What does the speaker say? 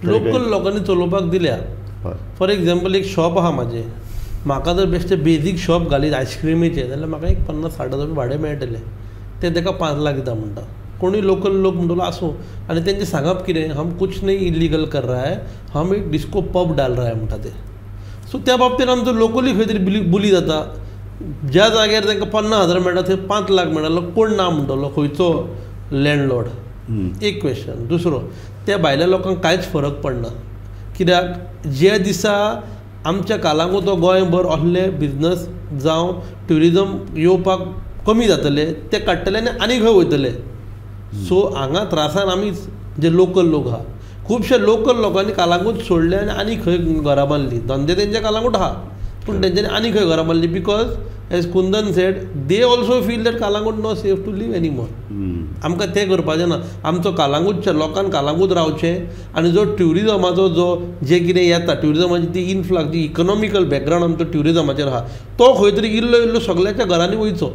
Local लोकांनी चलोवपाक दिल्या. फॉर एग्जाम्पल एक शॉप आहा म्हाजें, म्हाका जर बेश्टें बेजीक शॉप घालीत आयस्क्रिमीचें जाल्यार म्हाका एक 50-60 हजार भाडें मेळटलें, तें ताका 5 लाख दिता म्हणटा. कोणूय लोकल लोक म्हणटलो आसूं. आनी तेंचें सांगप कितें, हम कुछ नहीं इलीगल कर रहा है, हम एक डिस्को पब डाल रहा है म्हणटा ते. सो त्या बाबतीन आमचो लोकली खंय तरी बुली जाता. ज्या जाग्यार तांकां 50 हजार मेळटा थंय 5 लाख मेळटा, कोण ना म्हणटलो, खंयचो लँडलॉर्ड? एक क्वेश्चन. दुसरो, त्या भायल्या लोकांक कांयच फरक पडना, कित्याक ज्या दिसा आमच्या कालांगूट गोंयभर असले बिजनस जावं ट्युरिजम येवपाक कमी जातले, ते काडटले आनी आनी खंय वयतले. सो हांगा त्रासान आमीच जे लोकल लोक आहा, खुबशे लोकल लोकांनी कालांगूट सोडले आनी आनी खंय घरां बांदली. धंदे तेंचे कालांगूट आहा पूण तेंच्यांनी आनी खंय घरां बांदली, because as Kundan said they also feel that Calangute not safe to live anymore. आमकां तें करपाचें ना. आमचो कालांगूटच्या लोकांक कालांगूट रावचें आनी जो ट्युरिजमाचो जो जें कितें येता ट्युरिजमाची ती इनफ्लक्स, जी इकनॉमिकल बॅकग्रावंड आमचो ट्युरिजमाचेर आहा तो खंय तरी इल्लो इल्लो सगळ्यांच्या घरांनी वयचो.